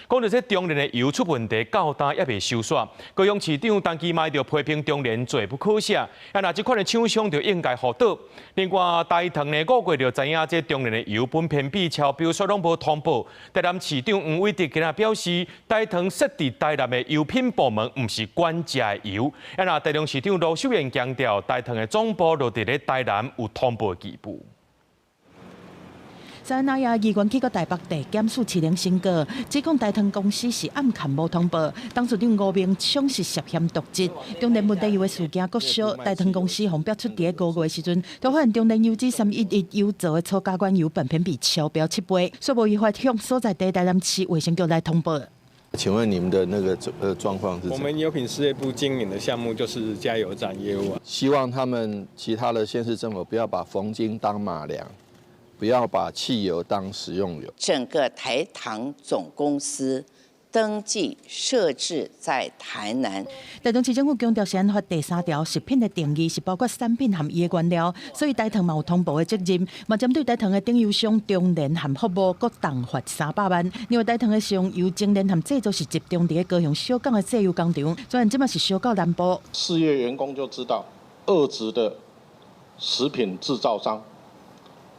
講著這中煉的油出問題，到今猶未收煞。高雄市長陳其邁就批評中煉罪不可赦，啊，若這款的廠商就應該予倒。另外，台糖呢5月就知影這中煉的油苯偏比超標，卻攏無通報。台南市長黃偉哲今仔表示，台糖設佇台南的油品部門，毋是管食的油。啊，若台中市長盧秀燕強調，台糖的總部就佇咧台南，有通報義務。昨昏夜議員去到台北地檢署市庭申告，指控台糖公司是暗崁無通報，董事長吳明聰是涉嫌瀆職。中煉問題油的事件閣燒，台糖公司予爆出佇咧5月的時陣，都發現中煉油脂311油槽的粗加原油苯偏比超標7倍，煞無依法向所在地台南市衛生局來通報。請問你們的那個狀況是？我們油品事業部經營的項目就是加油站業務啊。希望他們其他的縣市政府不要把馮京當馬良。不要把汽油當食用油。整個台糖總公司登記設置在台南。台中市政府強調，食安法第三條食品的定義是包括產品和伊的原料，所以台糖嘛有通報的責任。嘛針對台糖的頂油商中煉和服務，閣重罰300萬。另外，台糖的食用油精煉和製造是集中佇咧高雄小港的製油工廠，雖然這馬是燒到南部。事業員工就知道，惡質的食品製造商。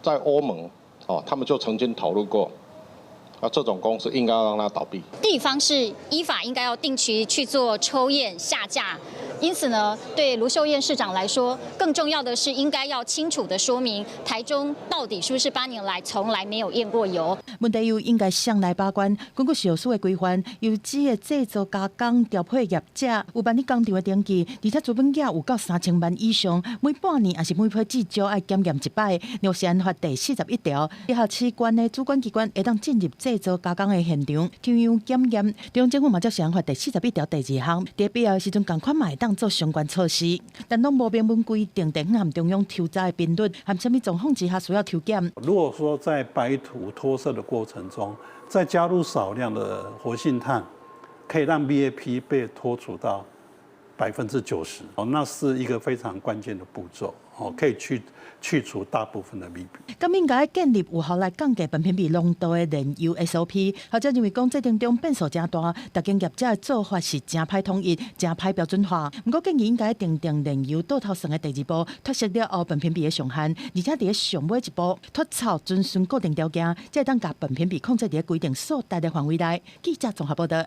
在歐盟，哦，他們就曾經討論過，啊，這種公司應該要讓它倒閉。地方是依法應該要定期去做抽驗下架，因此呢，對盧秀燕市長來說，更重要的是應該要清楚的說明，台中到底是不是8年來從來沒有驗過油。問題油應該誰來把關？根據食藥署的規範，油脂的製造加工調配業者有辦理工廠的登記，而且資本額有夠3000萬以上，每半年抑是每批至少愛檢驗一擺。《食安法》第41條，直轄市縣的主管機關會當進入製造加工的現場，抽樣檢驗。中央政府嘛照《食安法》第41條第2項，佇必要的時陣，仝款嘛會當做相關措施，但攏無明文規定地方和中央抽查的頻率，和啥物狀況之下需要抽檢。如果說在白塗脫色的過程中，再加入少量的活性炭，可以讓 BAP 被脫除到90%，哦，那是一個非常關鍵的步驟，哦，可以去除大部分的 BAP。咁應該建立有效來降低苯偏比濃度的煉油 SOP。學者認為講，這當中變數誠大，逐間業者的做法是誠歹統一、誠歹標準化。毋過建議應該訂定煉油倒頭算的第二步，脫色了後苯偏比的上限，而且佇咧上尾一步脫臭遵循固定條件，才會當共苯偏比控制佇咧規定所達的範圍內。記者綜合報道。